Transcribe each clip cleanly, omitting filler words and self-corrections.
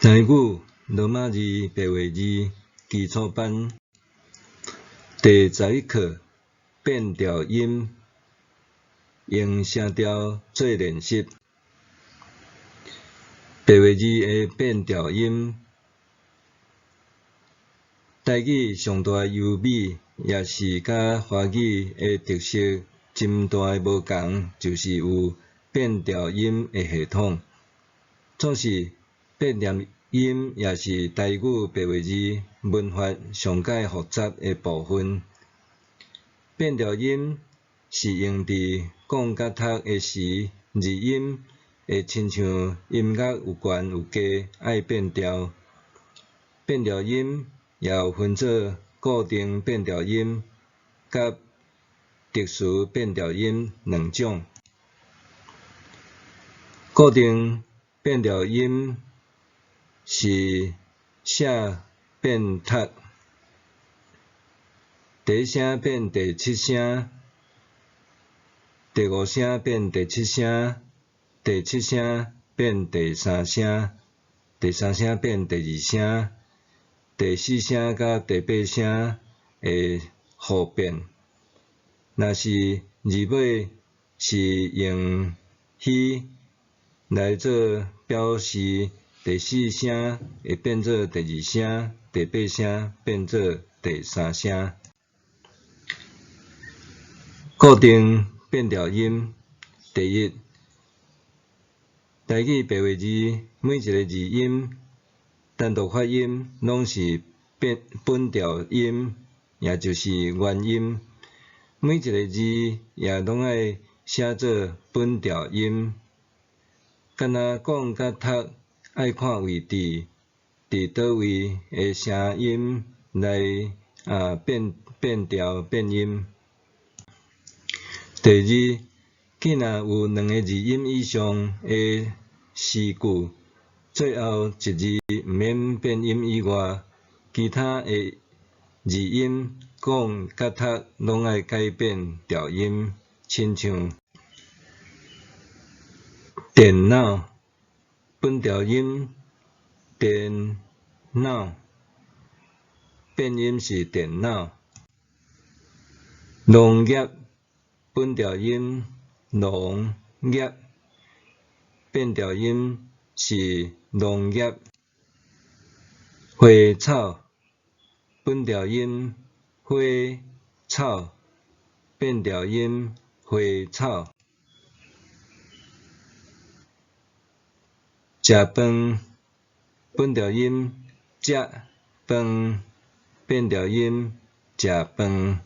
台語羅馬字白話字基礎班第十一課變調音，用聲調做練習。白話字的變調音，台語上大的優美，也是佮華語的特色真大的無仝，就是有變調音的系統。總是變調音也是台語白話字文法上蓋複雜的部分。變調音是用佇講佮讀的時，字音會親像音樂有懸有低，愛變調。變調音也有分做固定變調音佮特殊變調音兩種。固定變調音是寫變讀，第一聲變第七聲，第五聲變第七聲，第七聲變第三聲，第三聲變第二聲，第四聲佮第八聲會互變。若是字尾是用虛來做表示，第四聲會變做第二聲，第八聲變做第三聲。固定變調音，第一，台語白話字每一个字音單獨發音攏是變本調音，也就是原音。每一个字也攏愛寫做本調音。敢若講佮讀愛看位置，佇佗位的聲音來啊變變調變音。第二，既若有兩个字音以上的詩句，最後一字毋免變音以外，其他的字音講佮讀攏愛改變調音，親像電腦本調音電腦，變音是電腦。農業本調音農業，變調音是農業。花草本調音花草，變調音花草。食飯本調音食飯，變調音食飯。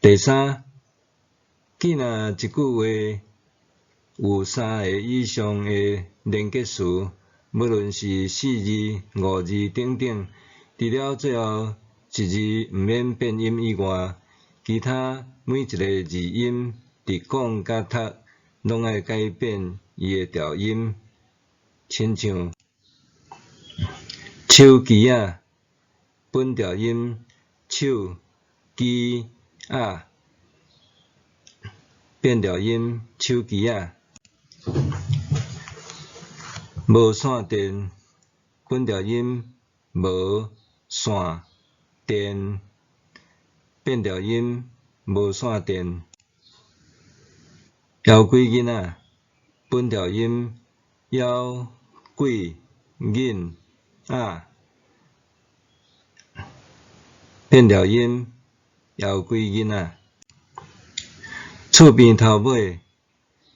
第三，既若一句話有三个以上的連結詞，無論是四字、五字等等，除了最後一字毋免變音以外，其他每一个字音佇講佮讀攏愛改變伊的調音，親像手機仔本調音手機仔，變調音手機仔。無線電本調音無線電，變調音無線電。枵鬼囡仔本調音枵鬼囡仔，變調音枵鬼囡仔。厝邊頭尾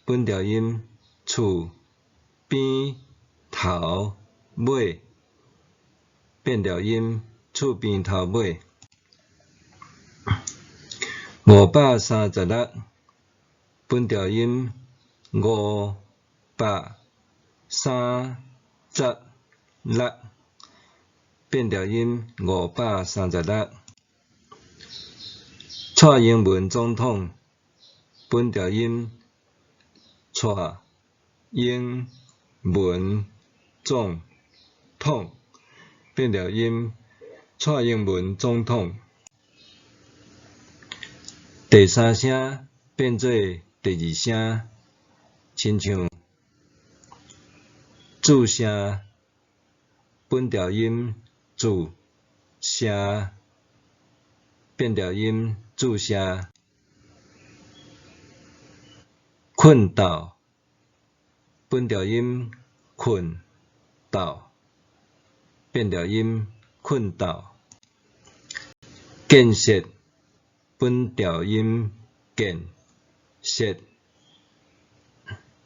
本調音厝邊頭尾，變調音厝邊頭尾。536本調音五百三十六，變調音五百三十六。蔡英文總統本調音蔡英文總統，變調音蔡英文總統。第三聲變做第二聲，親像注聲，本調音注聲，變調音注聲。睏鬥，本調音困鬥，變調音睏鬥。建設，本調音建設，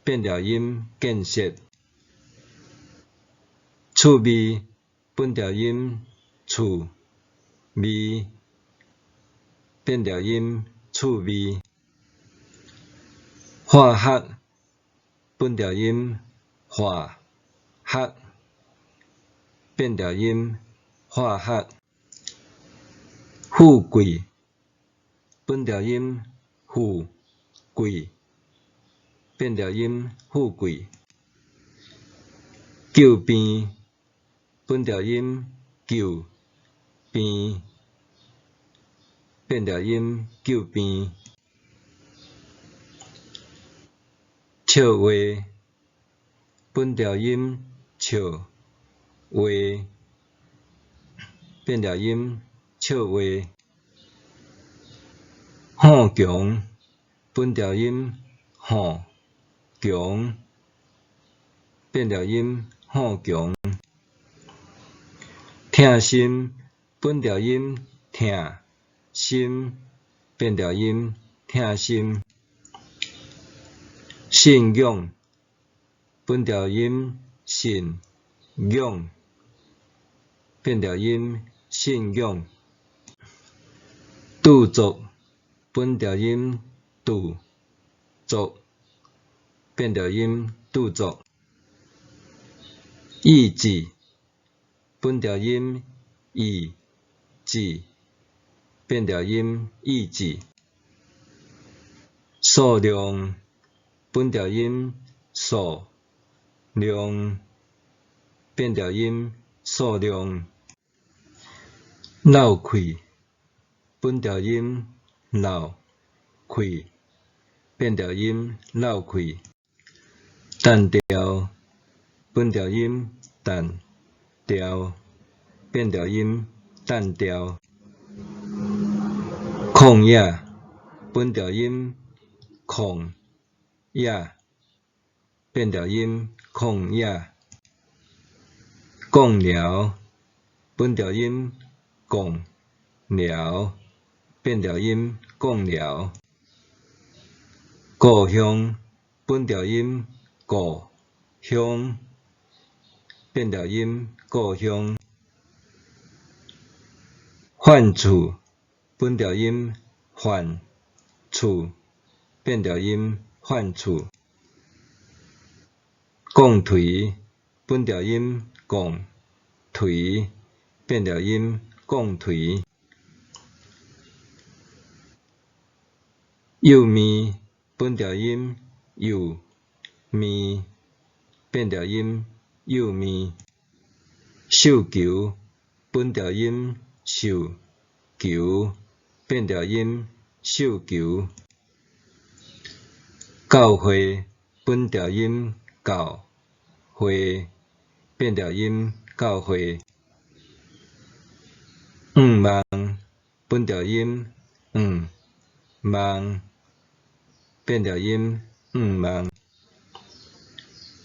變調音建設。趣味，本調音趣味，變調音趣味。化學，本調音化學，變調音化學。富貴，本調音富貴，變調音富貴。救病，本調音救病，變調音救病。笑話，本調音笑話，變調音笑話。好強，本調音好強，變調音好強。疼心，本調音疼心，變調音疼心。信仰，本調音信仰，變調音信仰。著作，本調音著作，變調音著作。意志，本調音意志，變調音意志。數量，本調音數量，變調音數量。漏氣，本調音漏氣，變調音漏氣。單調，本調音單調，變調音單調。曠野，本調音曠野，變調音曠野。貢寮，本調音貢寮，變調音貢寮。故鄉，本調音故鄉，變調音故鄉。反厝，本調音反厝，變調音反厝。摃槌，本調音摃槌，變調音摃槌。幼麵，本調音幼麵，變調音幼麵。繡球，本調音繡球，變調音繡球。教會，本調音教會，變調音教會。向望，本調音向望，變調音向望。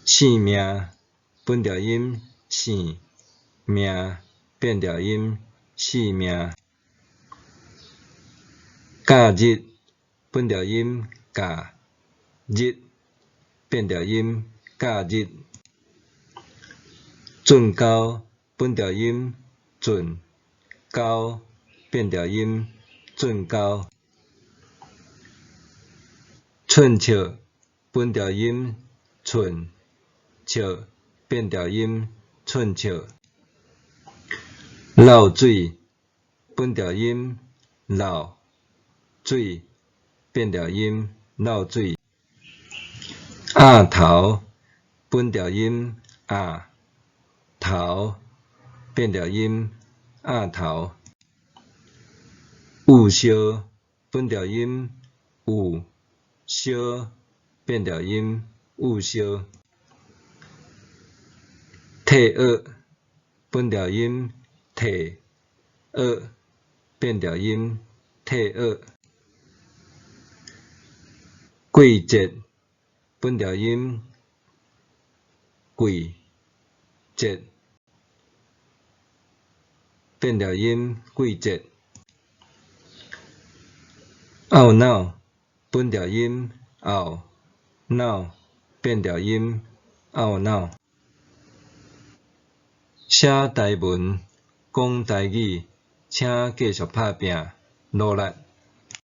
性命，本調音性命，變調音性命。假日，本調音假日，變調音假日。準溝，本調音準溝，變調音準溝。寸尺，本調音寸尺，變調音寸尺。漏水，本調音漏水，變調音漏水。鴨頭，本調音鴨頭，變調音鴨頭。有燒，本調音有燒，變調音有燒。退學，本調音退學，變調音退學。季節，本調音季節，變調音季節。懊惱，本調音懊惱，變調音懊惱。寫台文，講台語，請繼續拍拚，努力。